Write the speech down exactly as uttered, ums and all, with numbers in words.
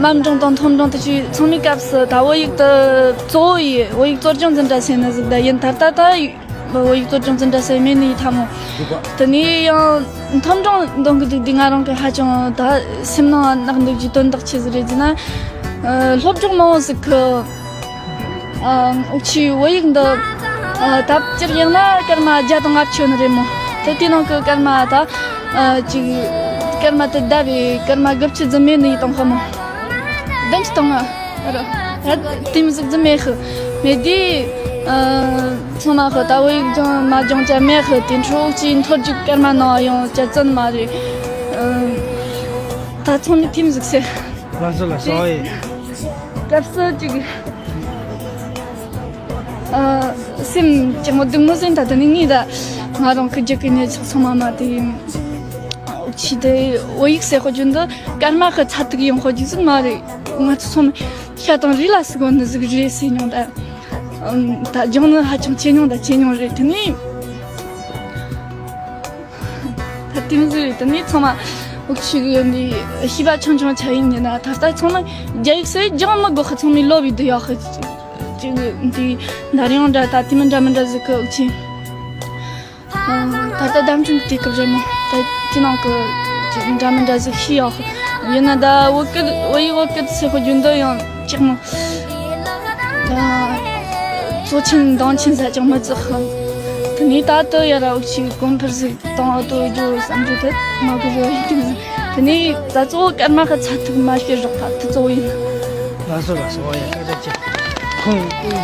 དམའ་འབྲིང་དང་མཐོ་འབྲིང་དེ་ཚོའི་ཚང་མའི་སྐབས་སུ་ད་བོད་ཡིག་དེ་གཙོ་བོ་ཡིན། བོད་ཡིག་གཙོ་སྦྱོང་འཛིན་གྲྭ་ཟེར་ནི་ཟིག་ད་ཡིན། ད་ལྟ་ད་བོད་ཡིག་གཙོ་སྦྱོང་འཛིན་གྲྭ་ཟེར་མེད་ནི་ཡིན་ཐ་མོ། དེ་ནས་ཡང་མཐོ་འབྲིང་འདོན་གི་འདུག་དུས་ང་རང་གི་ཧ་ཅང་ད་སེམས་ནང་བརྣག་འདུག་རྒྱུ་དོན་དག་ཆི་ཟིག་རེད་ཟེར་ན། ཨ། སློབ་སྦྱོང་མང་བོ་ཟིག་གི། ཨ། འུ་ཆོའི་བོད་ཡིག་འདི། ཨ། ད་སྤྱིར་ཡིན་ན་སྐར་མ་བརྒྱ་དང་ལྔ་བཅུ་ནི་རེད་མོ། དེ་དེའི་ནང་གི་སྐར་མ་ད། ཨ། ཅིག་སྐར་མ་དེ་ཟླ་བའི་སྐར་མ་དགུ་བཅུ་རྫུན་མས་ནི་ཡིན་དང་ཁ་མོ། བདུན་ཅུ་དང་ལྔ། ཨ་རོ། ད་དེ་མོ་ཟིག་རྫུན་མས་ཤི། མེད་དེ། ཨ། ཚང་མ་ཤི་ད་བོད་ཡིག་སྦྱང་མ་སྦྱང་ཅ་མེད་ཤི། དེ་འཕྲོ་འུ་ཆོའི་མཐོ་རྒྱུགས་སྐར་མ་ནང་ཡོང་ཅ་བརྩོན་མ་རེད། ཨ། ད་ཚང་མས་དེ་མོ་ཟིག་ཟེར། ལགས་སོ་ལགས་སོ། ཨེ། སྐབས་སུ་ཅིག་ཨ། སེམས་ཅིག་མོ་སྡུག་མོ་ཟིན། ད་དེ་ནི་ངས་ད་ང་རང་གི་རྒྱུད་ཀྱི་ཉེ་ཆག་ཚང་མ་མ་དེ་ཡིན། འུ་ཆོ་དེ་བོད་ཡིག་ཟེར་དཔེ་རྒྱུན་དུ་སྐར་མ་གི་ཚ་ཐིག་ཡོང་དཔེ་རྒྱུ་ཟིག་མ་རེད། ང་ཚོ་ཚང་མ་ཤ་དང་རུས་ལ་ཟུག་གོ་ནི་ཟིག་རེད་ཟེར་མྱོང་ད། ཨམ། ད་སྦྱོང་ནི་ཧ་ཅང་ཆེ་མྱོང་ད་ཆེ་མྱོང་རེད། དེ་ནི། ད་དེ་མོ་ཟིག་རེད། དེ་ནས་ཚང་མ་འུ་ཆོ་གི་འདི་ཤེས་པ་ཆུང་ཆུང་ཆ་ཡིན་ཉིན་ན་ད་ལྟ་ཚང་མ་རྒྱ་ཡིག་སེ་སྦྱང་མི་དགོས་ཁ། ཚང་མས་ལོ་བའི་འདི་ཡག་ཁ་ཅིག་འདི་འདར་ཡང་འདྲ་ད་དེ་མི་འདྲ་མི་འདྲ་ཟིག་གི་འུ་ཆོ། ཨ། ད་ལྟ་བརྡ་འཕྲིན་གི་དུས་སྐབས་རེད་མོ། ད་དེ་ནང་གི་ཅིག་འདྲ་མི་འདྲ་ཟིག་ཤེས་ཡག་ཡིན་ན་ད་བོད་སྐད་བོད་ཡིག་བོད་སྐད་ཟེར་དཔེ་རྒྱུན་དུ་ཡང་ཅིག་མོ། ཨ། གཙོ་ཆེན་འདང་ཆེན་ཟ་ཅང་མི་ཚོགས་ཤིང་། དེ་ནས་ད་ལྟ་ཡ་ར་འུ་ཆོས་གོང་འཕེལ་ཟིག་གཏོང་ཐུབ་རྒྱུ་བསམ་རྒྱུ་དེ་ང་གི་རེ་བ་ཡིན། དེ་ནས་ད་གཙོ་བོ་སྐར་མ་ཁ་ཚ་ཐུག་མ་སྐྱེ་རོགས་ད་དེ་གཙོ་བོ་ཡིན། ལགས་སོ་ལགས་སོ། ཨོ་ཡ་ཀ་ཀ་ཅེ། ཁོང་།